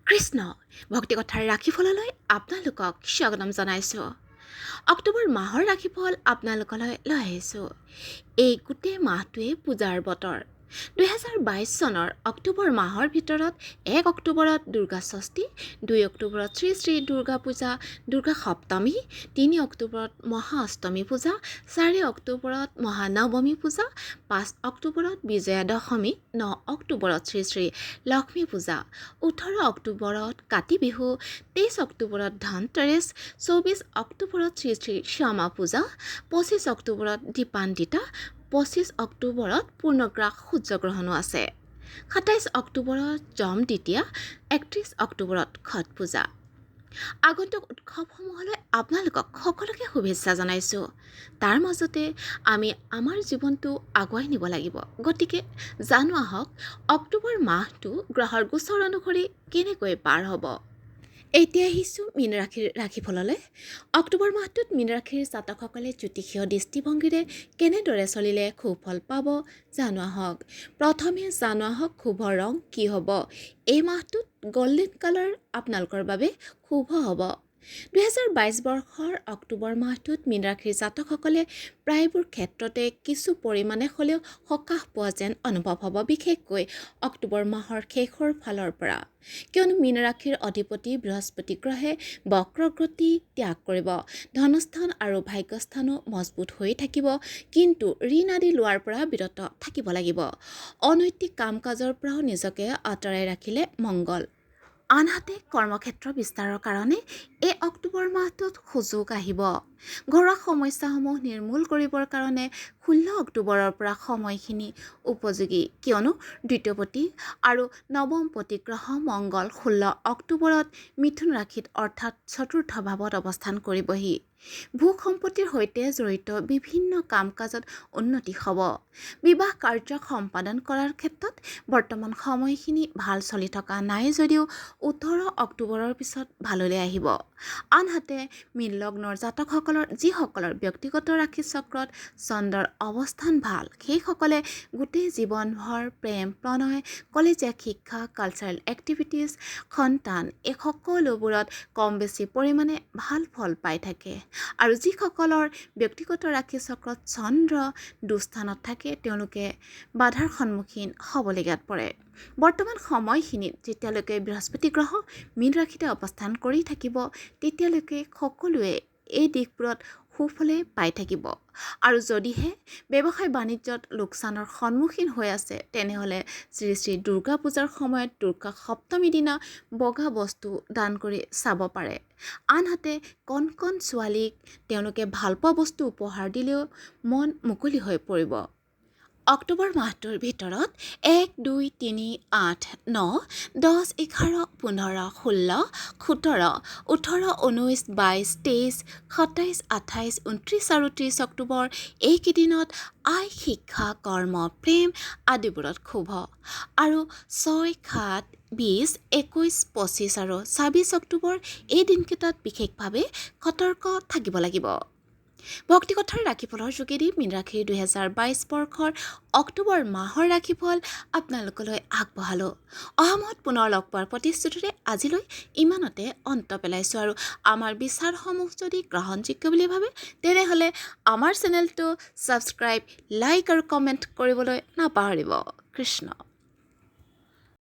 কৃষ্ণ। ভক্তি কথাৰ ৰাশিফললৈ আপোনালোকক স্বাগতম জনাইছোঁ। অক্টোবৰ মাহৰ ৰাশিফল আপোনালোকলৈ লৈ আহিছোঁ। এই গোটেই মাহটোৱে পূজাৰ বতৰ। 2022 চনৰ অক্টোবৰ মাহৰ ভিতৰত 1 অক্টোবৰত দুৰ্গা ষষ্ঠী, 2 অক্টোবৰত শ্ৰী শ্ৰী দুৰ্গা পূজা, দুৰ্গা সপ্তমী, 3 অক্টোবৰত মহা অষ্টমী পূজা, 4 অক্টোবৰত মহানৱমী পূজা, 5 অক্টোবৰত বিজয়া দশমী, 9 অক্টোবৰত শ্ৰী শ্ৰী লক্ষ্মী পূজা, 18 অক্টোবৰত কাতি বিহু, 23 অক্টোবৰত ধনতেৰছ, 24 অক্টোবৰত শ্ৰী শ্ৰী শ্যামা পূজা, 25 অক্টোবৰত দীপান্বিতা, 25 অক্টোবৰত পূৰ্ণগ্ৰাস সূৰ্যগ্ৰহণো আছে, 27 অক্টোবৰত যম দ্বিতীয়া, 31 অক্টোবৰত খট পূজা। আগন্তুক উৎসৱসমূহলৈ আপোনালোকক সকলোকে শুভেচ্ছা জনাইছোঁ। তাৰ মাজতে আমি আমাৰ জীৱনটো আগুৱাই নিব লাগিব। গতিকে জানো আহক অক্টোবৰ মাহটো গ্ৰহৰ গোচৰ অনুসৰি কেনেকৈ পাৰ হ'ব। এতিয়া আহিছোঁ মীন ৰাশিৰ ৰাশিফললৈ। অক্টোবৰ মাহটোত মীন ৰাশিৰ জাতকসকলে জ্যোতিষীয় দৃষ্টিভংগীৰে কেনেদৰে চলিলে সুফল পাব জানো আহক। প্ৰথমে জানো আহক শুভ ৰং কি হ'ব। এই মাহটোত গল্ডেন কালাৰ আপোনালোকৰ বাবে শুভ হ'ব। 2022 বৰ্ষৰ অক্টোবৰ মাহটোত মীন ৰাশিৰ জাতকসকলে প্ৰায়বোৰ ক্ষেত্ৰতে কিছু পৰিমাণে হ'লেও সকাহ পোৱা যেন অনুভৱ হ'ব, বিশেষকৈ অক্টোবৰ মাহৰ শেষৰ ফালৰ পৰা। কিয়নো মীন ৰাশিৰ অধিপতি বৃহস্পতি গ্ৰহে বক্ৰগতি ত্যাগ কৰিব। ধনস্থান আৰু ভাগ্যস্থানো মজবুত হৈ থাকিব, কিন্তু ঋণ আদি লোৱাৰ পৰা বিৰত থাকিব লাগিব। অনৈতিক কাম কাজৰ পৰাও নিজকে আঁতৰাই ৰাখিলে মংগল। আনহাতে কৰ্মক্ষেত্ৰ বিস্তাৰৰ কাৰণে এই অক্টোবৰ মাহটোত সুযোগ আহিব। ঘৰুৱা সমস্যাসমূহ নিৰ্মূল কৰিবৰ কাৰণে 16 অক্টোবৰৰ পৰা সময়খিনি উপযোগী। কিয়নো দ্বিতীয়পতি আৰু নৱমপতি গ্ৰহ মংগল 16 অক্টোবৰত মিথুন ৰাশিত অৰ্থাৎ চতুৰ্থ ভাৱত অৱস্থান কৰিবহি। ভূ সম্পত্তিৰ সৈতে জড়িত বিভিন্ন কাম কাজত উন্নতি হ'ব। বিবাহ কাৰ্য সম্পাদন কৰাৰ ক্ষেত্ৰত বৰ্তমান সময়খিনি ভাল চলি থকা নাই যদিও 18 অক্টোবৰৰ পিছত ভাললৈ আহিব। আনহাতে মীন লগ্নৰ জাতকসকলৰ যিসকলৰ ব্যক্তিগত ৰাশি চক্ৰত চন্দ্ৰৰ অৱস্থান ভাল, সেইসকলে গোটেই জীৱনভৰ প্ৰেম, প্ৰণয়, কলেজীয়া শিক্ষা, কালচাৰেল এক্টিভিটিজ, সন্তান এই সকলোবোৰত কম বেছি পৰিমাণে ভাল ফল পাই থাকে। আৰু যিসকলৰ ব্যক্তিগত ৰাশি চক্ৰত চন্দ্ৰ দুস্থানত থাকে, তেওঁলোকে বাধাৰ সন্মুখীন হ'বলগীয়াত পৰে। বৰ্তমান সময়খিনিত যেতিয়ালৈকে বৃহস্পতি গ্ৰহ মীন ৰাশিতে অৱস্থান কৰি থাকিব, তেতিয়ালৈকে সকলোৱে এই দিশবোৰত সুফলে পাই থাকিব। আৰু যদিহে ব্যৱসায় বাণিজ্যত লোকচানৰ সন্মুখীন হৈ আছে, তেনেহ'লে শ্ৰী শ্ৰী দুৰ্গা পূজাৰ সময়ত দুৰ্গা সপ্তমী দিনা বগা বস্তু দান কৰি চাব পাৰে। আনহাতে কণ কণ ছোৱালীক তেওঁলোকে ভালপোৱা বস্তু উপহাৰ দিলেও মন মুকলি হৈ পৰিব। অক্টোবৰ মাহটোৰ ভিতৰত 1, 2, 3, 8, 9, 10, 11, 15, 16, 17, 18, 19, 22, 23, 27, 28, 29 আৰু 30 অক্টোবৰ এইকেইদিনত আয়, শিক্ষা, কৰ্ম, প্ৰেম আদিবোৰত শুভ। আৰু 6, 7, 20, 21, 25 আৰু 26 অক্টোবৰ এই দিনকেইটাত বিশেষভাৱে সতৰ্ক থাকিব লাগিব। ভক্তি কথাৰ ৰাশিফলৰ যোগেদি মীন ৰাশিৰ 2022 বৰ্ষৰ অক্টোবৰ মাহৰ ৰাশিফল আপোনালোকলৈ আগবঢ়ালোঁ। অহা মাহত পুনৰ লগ পোৱাৰ প্ৰতিশ্ৰুতিৰে আজিলৈ ইমানতে অন্ত পেলাইছোঁ। আৰু আমাৰ বিচাৰসমূহ যদি গ্ৰহণযোগ্য বুলি ভাবে, তেনেহ'লে আমাৰ চেনেলটো ছাবস্ক্ৰাইব, লাইক আৰু কমেণ্ট কৰিবলৈ নাপাহৰিব। কৃষ্ণ।